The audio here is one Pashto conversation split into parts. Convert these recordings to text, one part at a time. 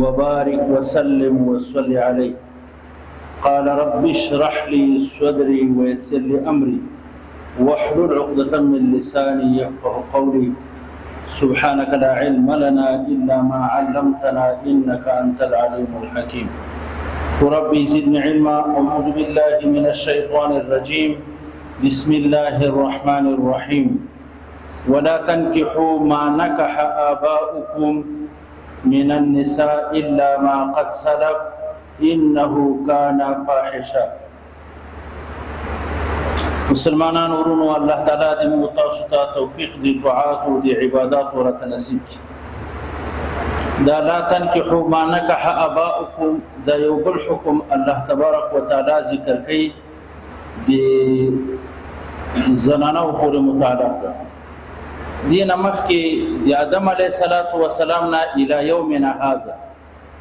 وبارك وسلم وصل عليه. قال رب اشرح لي صدري ويسر لي أمري واحلل عقدة من لساني يفقه قولي. سبحانك لا علم لنا إلا ما علمتنا إنك أنت العليم الحكيم. ربي زدني علما. أعوذ بالله من الشيطان الرجيم. بسم الله الرحمن الرحيم. ولا تنكحوا ما نكح آباؤكم من النساء إلا ما قد سلف إنه كان فاحشة. مسلمانان ورونو، الله تعالی دې موږ تاسو ته توفیق دی طاعات او دی عبادت ورته نصیب کړي. دا لا تنکحوا ما نکح اباؤکم، دا یو بل حکم الله تبارک وتعالی ذکر کوي، د زنانو پورې متعلق ده. دین مخکې د آدم علیه الصلاۃ والسلام نه الی یومنا هذا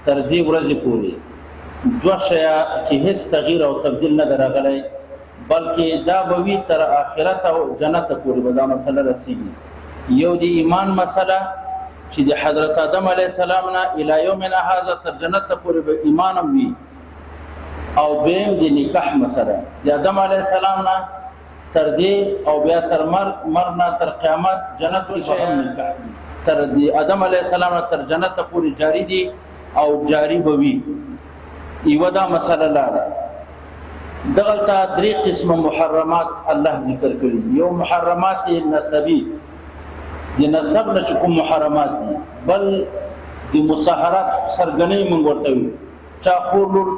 تر دې ورځې پورې دوه شیه کې هیڅ تغییر او تبدیل نه راغلی، بلکې دا به وي تر آخرت او جنت پورې به دا مسله رسیږي. یو د ایمان مسله چې د حضرت آدم علیه السلام نه الی یومنا هذا تر جنت پورې به ایمان هم وي، او دویم د نکاح مسله د آدم علیه السلام نه تر دې او بیا تر مرګ نه تر قیامت جنت کې به هم نکاح وي. تر دې آدم علیه السلام نه تر جنت پورې جاری دي او جاری به وي. یوه دا مسله لاړه. دغلته درې قسمه محرمات الله ذکر کړي. یو محرمات نسبي، د نسب نه چې کوم محرمات دي، بل د مصاهرات سرګنۍ مونږ ورته وي، چا خور لور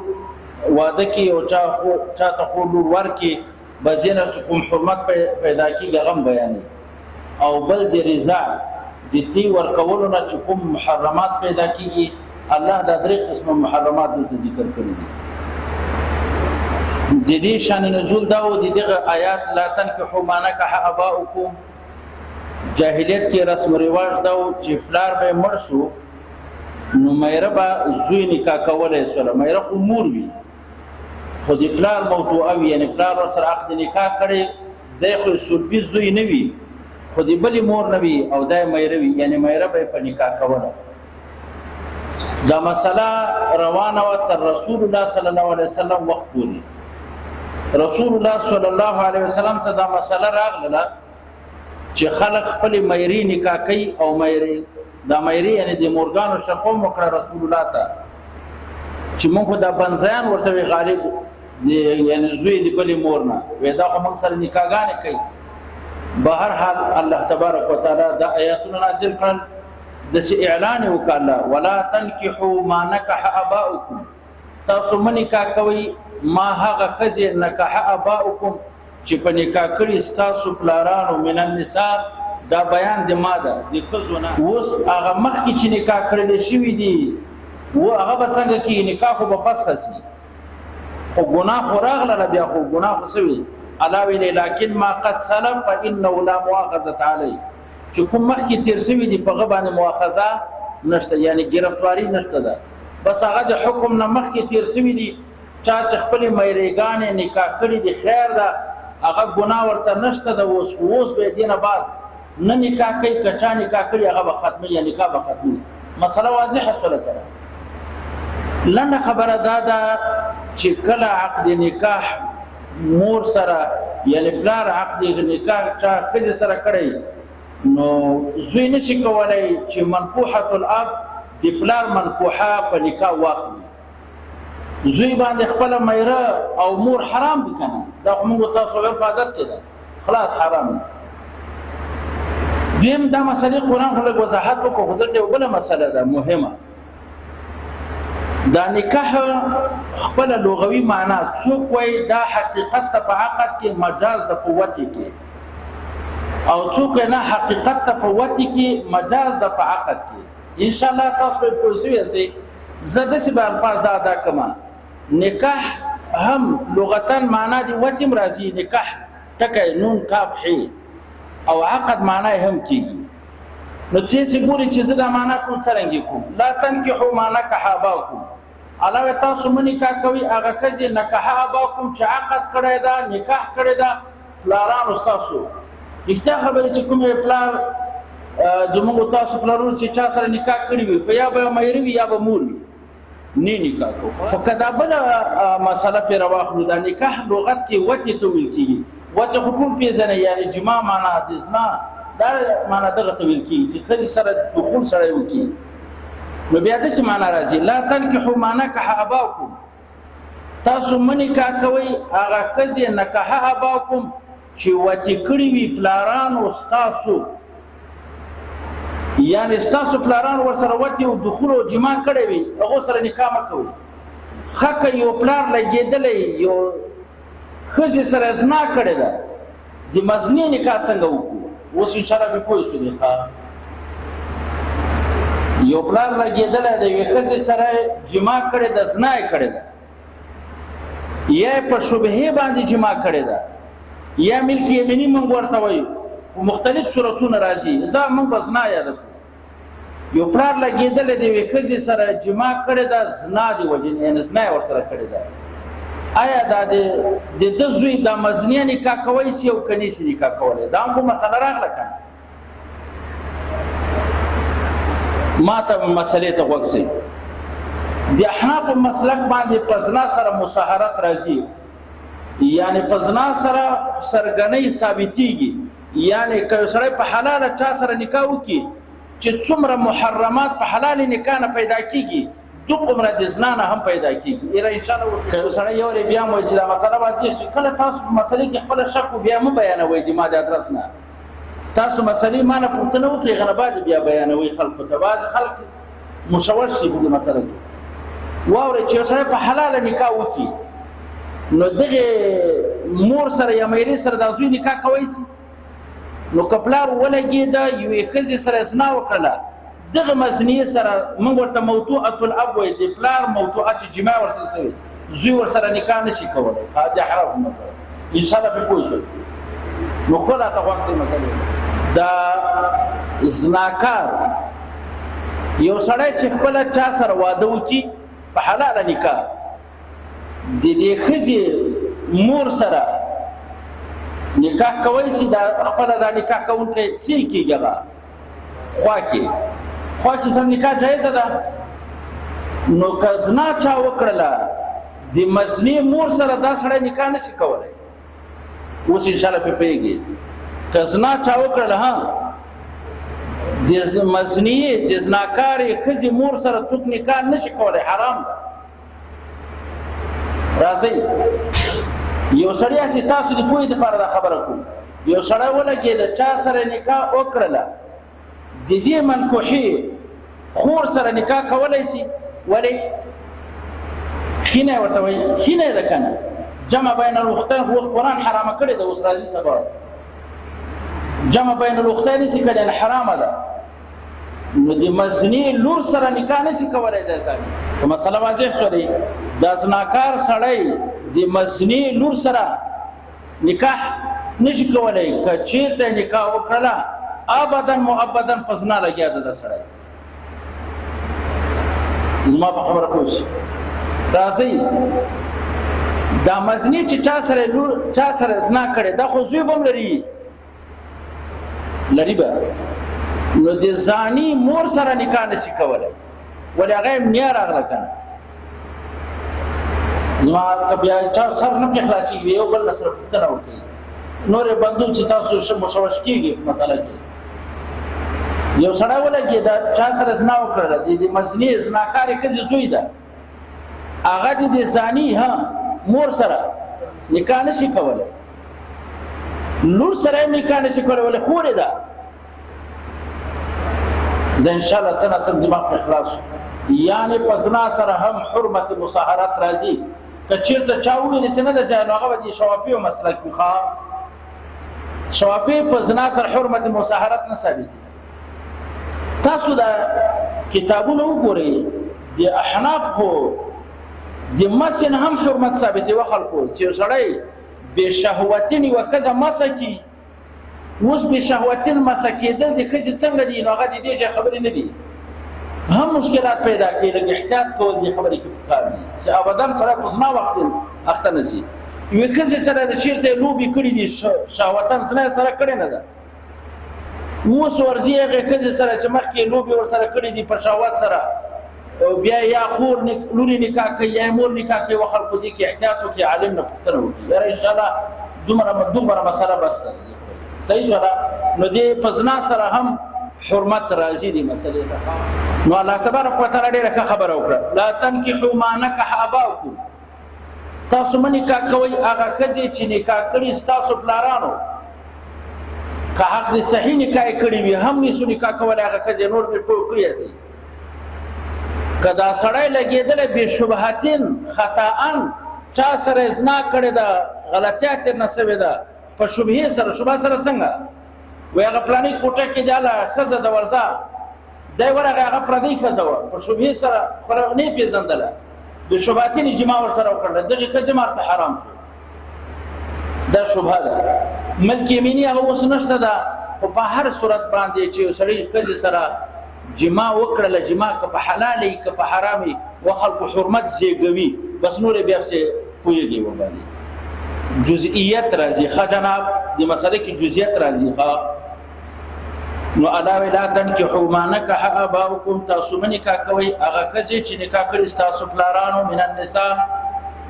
واده کی او چا خور چا ته خور لور ورکي، بس دې نه چې کوم حرمت پیدا کیږي هغه هم بیانوي. او بل د رضا د تی ورکولو نه چې کوم محرمات پیدا کیږي، الله دا درې قسمه محرمات دلته ذکر کړي دي. د دې شان نزول دا و د دغه آیات لا تنکحوا ما نکح اباؤکم، جاهلیت کې رسم و رواج دا و چې پلار به مړ سو نو میره به زوی نکاح کولی سوله. میره خو مور وي خو د پلار موتوعه وي، یعنې پلار ورسره عقد نکاح کړی دی، خو صلبي زوی نه وي، خو د بلې مور نه وي او دی میره وي، یعنې میره به یې په نکاح کوله. دا مسله روانه وه تر رسول الله صلی الله علیه وسلم وخت پورې. رسول الله صلی الله علیه وسلم ته دا مسله راغله چې خلک خپلې میرې نکاح کوي، او میرې دا میرې یعنې د مورګانو شقوم وکړه رسول الله ته چې موږ خو دا بنځیان ورته وي غالب یعنې زوی د بلې مور نه وی، دا خو موږ سره نکاحګانې کوي. بهر حال الله تبارک وتعالی دا آیاتونه نازل کړل، داسې اعلان یې وکړ الله ولا تنکحوا ما نکح اباؤکم، تاسو مه نکاح کوئ ما هغه ښځې نکح اباؤکم چې په نکاح کړي ستاسو پلارانو من النساء، دا بیان د ما ده د ښځو نه. اوس هغه مخکې چې نکاح کړل شوي دي و هغه به څنګه کېږي؟ نکاح خو به فسخه سي، خو ګناه خو راغله، بیا خو ګناه خو څه وي؟ الله ویلي لکن ما قد سلف فانه لا مؤاخذة علیه، چې کوم مخکې تېر شوي دي په هغه باندې مؤاخذه نشته، یعنې ګرفتاري نشته ده، بس هغه د حکم نه مخکې تېر شوي دي. چا چې خپلې میرېګانې نکاح کړي دي خیر ده، هغه ګناه ورته نشته ده. اوس خو اوس به یې دې نه بعد نه نکاح کوي، که چا نکاح کړي هغه به ختموي یا نکاح به ختموي. مسله واضحه سوله که نه؟ لنډه خبره دا ده چې کله عقد نکاح مور سره یعنی پلار عقد نکاح چا ښځې سره کړی، نو زوی نشي کولی چې منکوحة الاب د پلار منکوحه په نکاح واخلي. زوی باندې خپل میره او مور حرام دي کنه، دا خو موږ تاسو عرف عادت کې ده، خلاص حرام دي. دویم دا مسئلې قرآن خو لږ وضاحت وکړو، خو دلته یو بله مسئله ده مهمه. دا نکاح خپل لغوي معنا څوک وایي دا حقیقت ته په عقد کې مجاز د قوت کې، او څوک نه حقیقت ته په وتی کې مجاز د په عقد کې. ان شاء الله تاسو به پوه شوي یاست. زه داسې به الفاظ ادا کړم. نکاح هم لغتا معنا دی وتیم راځي، نکاح ټکی نون کاف حی، او عقد معنا هم کیږي. نو چې څه ګوري چې زه دا معنا کوم څرنګه کوم، لا تنکحو ما نکح اباکم، علاوه تاسو مه نکاح کوئ هغه ښځې نکح اباکم چې عقد کړی ده، نکاح کړی ده پلارانو ستاسو. رښتیا خبرې چې کوم پلار زموږ تاسو پلارونو چې چا سره نکاح کړي وي، په یا به میره وي یا به مور وي. نه نکاح کو. خو که دا بله مسله پرې راواخلو، دا نکاح لغت کې وتې ته ویل کېږي. وتې خو ټول پېژنئ، یعنې جماع معنا د زنا دا معنا دغه ته ویل کېږي چې ښځې سره دخول سړی وکړي. نو بیا داسې معنا راځي، لا تنکحو ما نکح اباکم، تاسو مه نکاح کوئ هغه ښځې نکح اباکم چې وتې کړي وي پلارانو ستاسو، یعنې ستاسو پلارانو ورسره وتې او دخول او جماع کړی وي، هغو سره نکاح مه کوئ. ښه که یو پلار لګېدلی یو ښځې سره زنا کړې ده، د مزنې نکاح څنګه وکړو؟ اوس انشاءالله پرې پوه شو. ښه یو پلار لګېدلی د یوې ښځې سره جماع کړې ده، زنا یې کړې ده، یا په شبهې باندې جماع کړې ده، یا ملک یمیني موږ ورته وایو، خو مختلف صورتونه راځي. زه موږ به زنا یاده کړو. یو پلار لګېدلی د یوې ښځې سره جماع کړې ده، زنا دی وجې، یعنې زنا یې ورسره کړې ده، آیا دا د ده زوی دا مزنیه نکاح کوی سي او که نه سي نکاح کولی؟ دا هم خو مسله راغله که نه؟ ما ته مسلې ته غوږ سئ. د احنافو مسلک باندې په زنا سره مصاهرت راځي، یعنې په زنا سره سرګنۍ ثابتېږي، یعنې که یو سړی په حلاله چا سره نکاح وکړي چې څومره محرمات په حلالې نکاح نه پیدا کېږي، دقومره د زنا نه هم پیدا کېږي. ایره انشاءالله که یو سړی یو وارې بیا مو چې دا مسله واضح شي، کله تاسو په مسلې کې خپله شک بیا مه بیانوئ، د ما د ادرس نه تاسو مسلې ما نه پوښتنه وکړئ، هغه نه بعد بیا بیانوئ خلکو ته. بعضې خلک مشوش شي په دې مسله کې. واورئ چې یو سړی په حلاله نکاح وکړي، نو دغې مور سره یا میرې سره دا زوی نکاح کوی سي. نو که پلار ولګېده یوې ښځې سره زنا وکړله، دغه مزنیې سره موږ ورته موضوعة الاب وایي، د پلار موضوعه چې جماع ورسره سوې، زوی ورسره نکاح نشي کولی. د حرام مسله انشاءالله پرې پوه شئ. نو ښه راته غوږ سئ مسلې. دا زناکار یو سړی چې خپله چا سره واده وکړي په حلاله نکاح، د دې ښځې مور سره نکاح کولی سي، دا خپله دا نکاح کوونکی څه کېږي؟ هغه خواښې، خواښې سره نکاح جایزه ده. نو که زنا چا وکړله د مزنې مور سره دا سړی نکاح نشي کولی. اوس انشاءالله پرې پوهېږي. که زنا چا وکړله، ها د مزنې د زناکارې ښځې مور سره څوک نکاح نشي کولی، حرام ده. راځئ یو سړی هسې تاسو د پوهې دپاره دا خبره کوم. یو سړی ولګېده چا سره نکاح وکړله، د دې منکوحې خور سره نکاح کولی سي، ولې؟ خینه ورته وایي، خینه ده که نه؟ جمع بین الاختین خو اوس قرآن حرامه کړې ده، اوس راځي سبا جمع بین الاختین نسي کړی، نه حرامه ده. نو د مزنی لور سره نکاح نسی کولای د ځان. که مسله واضح سولې، د زناکار سړی د مزنی لور سره نکاح نشي کولای. که چیرته نکاح وکړله، ابدا مؤبدا په زنا لګیا ده دا سړی. زما په خبره پوه شئ. راځئ دا مزنی چې چا سره لور چا سره زنا کړې دا خو زوی به هم لري، لري به. نو د زانی مور سره نکاح نشي کولی، ولې؟ هغه یې نیا راغله که نه؟ زما که بیا چا سر نه پرې خلاصېږي، یو بل نه سره پوښتنه وکړي. نور یې بندو چې تاسو مشوش کېږي په مسله کې. یو سړی ولګېده چا سره زنا وکړله، د دې مزنې زناکارې ښځې زوی ده، هغه د دې زانی ها مور سره نکاح نشي کولی، لور سره یې نکاح نشي کولی، ولې؟ خور یې ده. زه انشاءالله څه نا څه دماغ پرې خلاص شو. یعنې په زنا سره هم حرمت مصاهرت راځي. که چېرته چا وویل چې نه ده جایز، نو هغه به د شوافیو مسلک وي. ښه شوافی په زنا سره حرمت مصاهرت نه ثابتي. تاسو دا کتابونه وګورئ، د احناف خو د مسن هم حرمت ثابتې و خلکو چې یو سړی بې شهوتین یوه ښځه مسه کړي. اوس بې شهوتین مسه کېدل د ښځې څنګه دي؟ نو هغه د دې ځای خبرې نه دي، هم مشکلات پیدا کوي. لږ احتیاط کول دې خبرې کې پکار دي چې ابدا سړی په زنا وخت اخته نه شي. یوې ښځې سره د چېرته یې لوبې کړې دي، شهوتن زنا یې سره کړې نه ده، اوس ورځي هغې ښځې سره چې مخکې یې لوبې ورسره کړې دي په شهوت سره، او بیا یا خور لوري نکاح کوي یا مور نکاح کوي، خلکو دې کې احتیاط وکړي، عالم نه پوښتنه وکړي. یاره ان شاء الله دومره مسله بس صحیح شوه. نو دې په زنا سره هم حرمت راځي دې مسلې ته. نو الله تبارک وتعالى ډېره ښه خبره وکړه، لا تنکحوا ما نکح اباؤکم، تاسو مه نکاح کوئ هغه ښځې چې نکاح کړي ستاسو پلارانو، که حق دې صحیح نکاح یې کړي وي هم نشو نکاح کولی هغه ښځې، نور مې پوه کړي یاستئ. که دا سړی لګېدلی بې شبهتین خطاً، چا سره یې زنا کړې ده، غلطیا ترېنه سوې ده په شبهې سره، شبهه سره څنګه؟ وایي هغه پلانۍ کوټه کې دی هله ښځه ده ورځه، دی ورغی هغه پردۍ ښځه وه، په شبهې سره خو نه یې پېژندله، د شبهتین جماع ورسره وکړله، دغې ښځې هم هر څه حرام شو. دا شبهه ده. ملک یمیني هغه اوس نشته ده، خو په هر صورت باندې چې یو سړي ښځې سره جماع وکړله، جماع که په حلال وي که په حرام وي، و خلکو حرمت زیږوي، بس نور یې بیا پسې پوهېږي ورباندې. جزئیت راځي. ښه جناب، دې مسئله کې جزئیت راځي. ښه نو علاوه لا تنکحوا ما نکح آباؤکم، تاسو مه نکاح کوئ هغه ښځې چې نکاح کړي ستاسو پلارانو، من النساء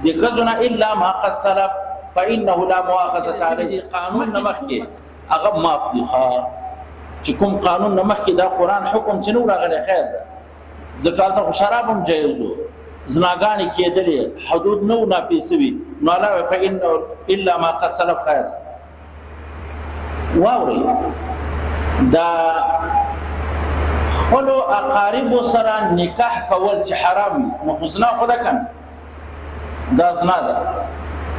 د ښځو نه، الا ما قد سلف فانه لا مؤاخذة علیه. قانون نه مخکې هغه معاف دي. ښه چې کوم قانون نه مخکې دا قرآن حکم چې نه و راغلی خیر ده، ځکه هلته خو شراب هم جایز و، زناګانې کېدلې، حدود نه وو نافذ سوي، نو الله وایي فانه الا ما قد سلف خیر. واورئ، دا خپلو اقاربو سره نکاح کول چې حرام وي، نو خو زنا خو ده که نه؟ دا زنا ده،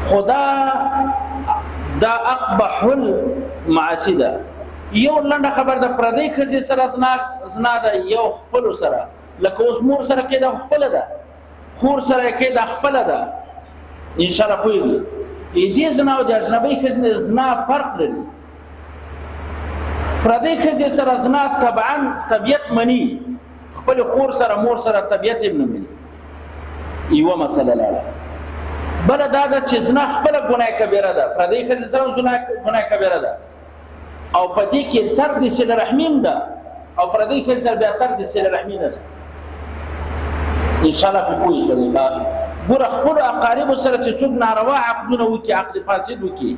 خو دا اقبح المعاصي ده. یو لنډه خبر ده، پردۍ ښځې سره زنا ده، یو خپلو سره، لکه اوس مور سره کېده خو خپله ده، خور سره کېده خپله ده. ان شاء الله پوهېږي. دې زنا او د اجنبۍ ښځې زنا فرق لري. پردۍ ښځې سره زنا طبعا طبیعت مني، خپل خور سره مور سره طبیعت یې نه مني. یوه مسله لاړه. بله دا ده چې زنا خپله ګناه کبیره ده، پردۍ ښځې سره هم زنا ګناه کبیره ده، او په دې کې ترک د صله رحمي هم ده، او پردۍ ښځې سره بیا ترک د صله رحمي نه ده. ان شاء الله په پوه شولئ. ګوره خپلو اقاربو سره چې څوک ناروا عقدونه وکړي، عقد فاسد وکړي،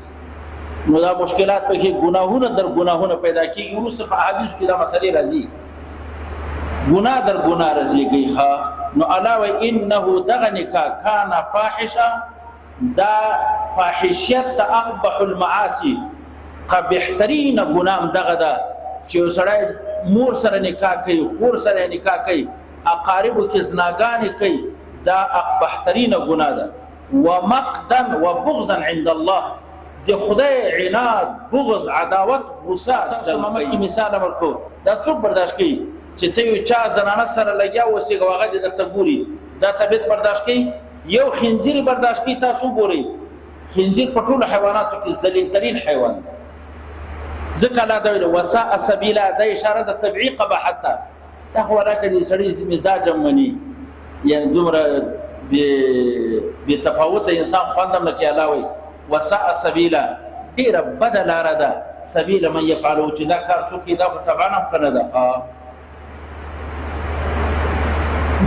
نو دا مشکلات پکې ګناهونه در ګناهونه پیدا کیږي. وروسته په احادیثو کې دا مسئلې راځي، ګناه در ګناه رسیږي. ښه نو الله وایي انه دغه نکاح کان فاحشه، دا فاحشیت ته اقبح المعاصي، قبیح ترین ګناه هم دغه ده چې یو سړی مور سره نکاح کوي، خور سره نکاح کوي، اقاربو کې زناګانې کوي، دا اقبح ترین ګناه ده. ومقتا وبغضا عند الله، د خدای عناد، بغض، عداوت، غصه. تاسو ما مخکې مثال ورکړو، دا څوک برداشت کوي چې ته یو چا زنانه سره لګیا اوسېږه او هغه دې درته ګوري، دا طبیعت برداشت کوي؟ یو خنزیر برداشت کوي؟ تاسو وګورئ، خنزیر په ټولو حیواناتو کې ذلیل ترین حیوان دی، ځکه الله دا ویل وساء سبیلا، دا اشاره د طبیعي قباحت ته. دا خو ولاکه دې سړي مزاج هم مني، یعنې دومره بې تفاوته انسان خوند هم نه کوي. الله وایي وساء سبیلا، ډېره بده لاره ده، سبیل من یفعله، چې دا کار څوک کوي دا خو طبعا هم ښه نه ده.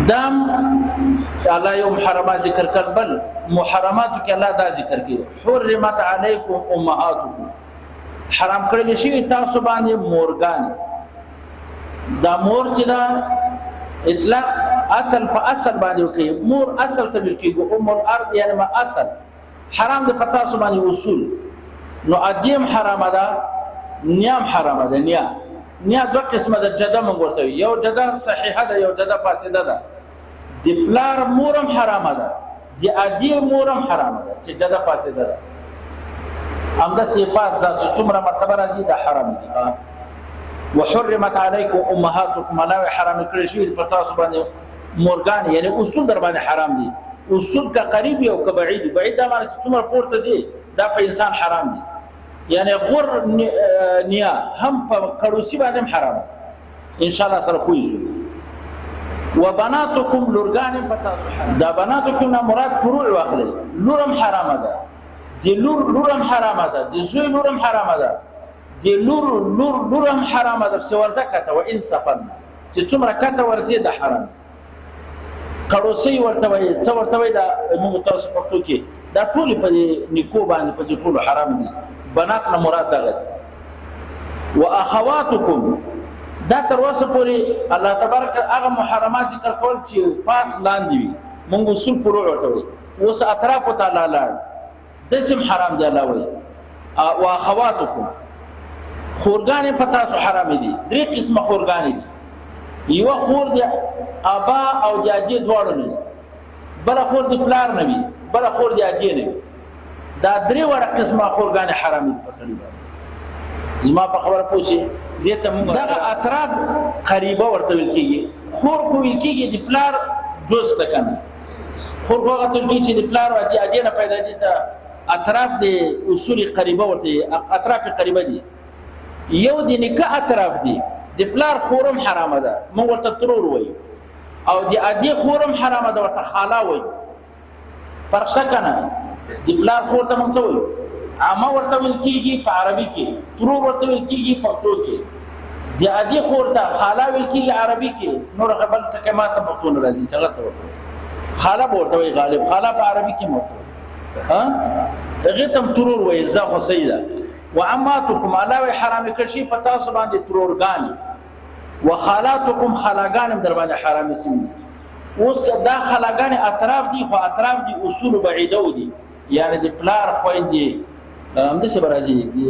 دام الله یو محرمات ذکر کړ، بل محرماتو کې الله دا ذکر کوي حرمت علیکم امهاتکم، حرام کړل شوی تاسو باندې مورګانې. دا مور چې دا اطلاق اتل په اصل باندې وکي، مور اصل ته ویل کېږي، ام الارض یعنی ما اصل حرام ده په تاسو باندې اصول. نو ادیم حرام ده، نیام حرام ده. نیا دوه قسمه ده، جده مونږ ورته وایو، یو جده صحیحه ده، یو جده فاسده ده. د پلار مور هم حرامه ده، د ادې مور هم حرامه ده چې جده فاسده ده. همداسې یې پاس ذات چې څومره مرتبه راځي دا حرام دي. وحرمت علیکم امهاتکم، الله وایي حرام کړی شوي په تاسو باندې مورګانې، یعنې اصول در باندې حرام دي. اصول که قریب او که بعید، بعید دا معنی چې څومره پورته ځي دا په انسان حرام دي، یعنی غر نیا هم په کړوسی باندې هم حرام دي. ان شاء الله سره پوه شو. وبناتکم لورګانې په تاسو حرام. دا بناتکم نه مراد فروع واخلئ، لور هم حرامه ده، د لور لور هم حرامه ده، د زوی لور هم حرامه ده، د لور لور لور هم حرامه ده. څه ورځه کته و ان سفرنا، چې څومره کته ورځي د حرام. کړوسۍ ورته وایي، څه ورته وایي، دا موږ تاسو پښتو کې دا ټولې په دې نیکو باندې په دې ټولو حرام دي. بنات نه مراد دغه دي. واخواتکم، دا تر اوسه پورې الله تبارک هغه محرمات ذکر کول چې پاس لاندې وي، موږ اصول فروع ورته وایي. اوس اطرافو ته الله لاړ، داسې هم حرام دی. الله وایي واخواتکم، خورګانې په تاسو حرامې دي. درې قسمه خورګانې دي. یوه خور د ابا او د ادې دواړو نه وي، بله خور د پلار نه وي، بله خور د ادې نه وي. دا درې واړه قسمه خورګانې حرامې دي په سړي باندې. زما په خبره پوه شئ؟ دې ته موږ دغه اطراف قریبه ورته ویل کېږي. خور خو ویل کېږي د پلار جز ته که نه، خور خو هغه ته ویل کېږي چې د پلار او د ادې نه پیدا دي. ته اطراف د اصول قریبه ورته، اطراف قریبه دي. یو د نکاح اطراف دي، د پلار خورم حرامه ده، موږ ورته ترور وایو، او د ادې خورم حرامه ده، ورته خاله وایو. فرق شته که نه؟ د پلار خور ته موږ څه وایو؟ عامه ورته ویل کېږي په عربي کې، ترور ورته ویل کېږي پښتو کې، د ادې خور ته خاله ویل کېږي عربي کې. نور هغه بل ټکی ما ته پښتو نه راځي چې هغه څه ورته وایي. خاله به ورته وایي غالب، خاله په عربي کې ورته وایي، هغې ته هم ترور وایي. زه خو صحیح ده. وعماتکم، الله وایي حرامې کړ شي په تاسو باندې ترورګانې، وخالاتکم، خالاګانې هم در باندې حرامې سوي دي. اوس که دا خلاګانې اطراف دي، خو اطراف دي اصول بعیده دي، یعنې د پلار خویندې همداسې به راځي، د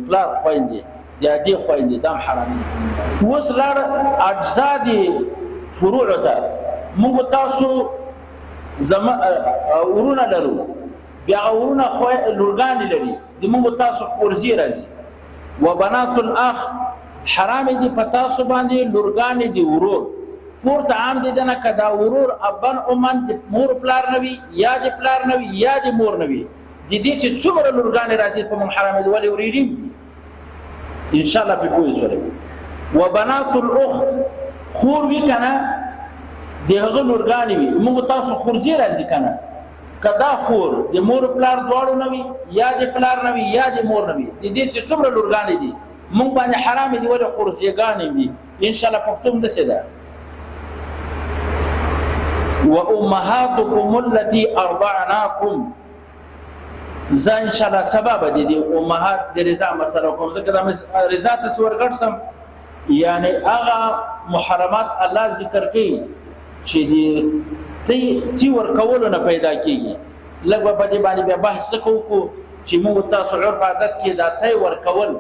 پلار خویندې، د ادې خویندې، دا هم حرامې دي. اوس لاړ اجزا دي فروع ته. موږ تاسو زما ورونه لرو، بیا هغه ورونه لورګانې لري، د موږ تاسو خورزې راځي. وبنات الاخ، حرام دي په تاسو باندې لورګانې دي ورور. پورته عام دي دنه که دا ورور ابن امن د مور پلار نه وي، یا د پلار نه وي، یا د مور نه وي، د دې چې څومره لورګانې راځي په موږ حرام دي، ولې ورېریم دي. ان شاء الله په پوه شولې. وبنات الاخت، خور وي که نه د هغه لورګانې وي، موږ تاسو خورزې راځي که نه، که دا خور د مور پلار دواړو نه وي، یا د پلار نه وي، یا د مور نه وي، د دې چې څومره لورګانې دي موږ باندې حرامې دي، ولې خورزېګانې دي. ان شاء الله پښتو هم داسې ده. وامهاتکم التي ارضعناکم، زه ان شاء الله سبا به د دې امهات د رضا مسله کوم، ځکه دا رضا ته چې ورګډ سم، یعنې هغه محرمات الله ذکر کوي چې د تی ورکولو نه پیدا کېږي. لږ به په دې باندې بیا بحث ځکه وکړو چې موږ تاسو عرف عادت کې دا تی ورکول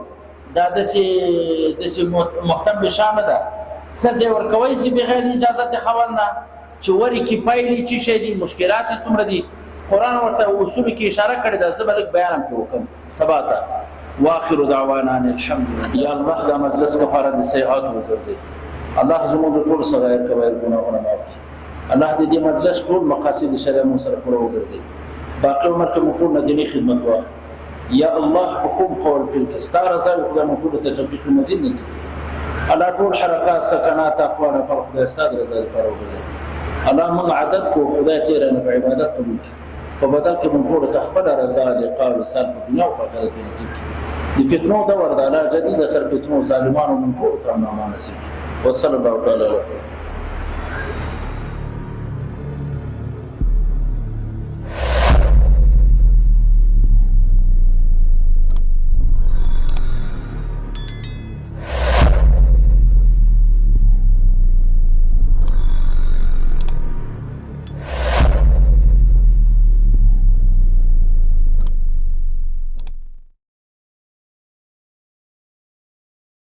دا داسې مهتم به شانه ده. ښځې ورکوی سي بغیر اجازت خاوند نه، چې ورې کې پایلې چې شی دي، مشکلات یې څومره دي، قرآن ورته اصولو کې اشاره کړې ده. زه به لږ بیان هم پرې وکړم سبا ته. واخر دعوانا ان الحمد لله. یا الله دا مجلس کفاره د سیئاتو وګرځوي. الله زموږ د ټولو صغایر کبایر ګناهونه معاف کړي. الله دې دې مجلس ټول مقاصد شرع مو سره پوره وګرځوي. باقي عمر کې مو ټول مدیني خدمت واخلو. یا الله په کوم قول کې ستا رضا وي، خدای مو ټولو ته توفیق مزید نصیب کړي. الله ټول حرکات سکنات اقوال پر خدای ستا د رضا لپاره وګرځوي. الله موږ عادت کو خدای تېره نه په عبادت قبول کړي، په بدل کې موږ ټولو ته خپله رضا لقاء وصال په دنیا او په آخرت کې نصیب کړي. د فتنو دور د الله جدید اثر فتنو ظالمانو موږ ټولو ته امن امان نصیب کړي. وصلی الله تعالی علیه.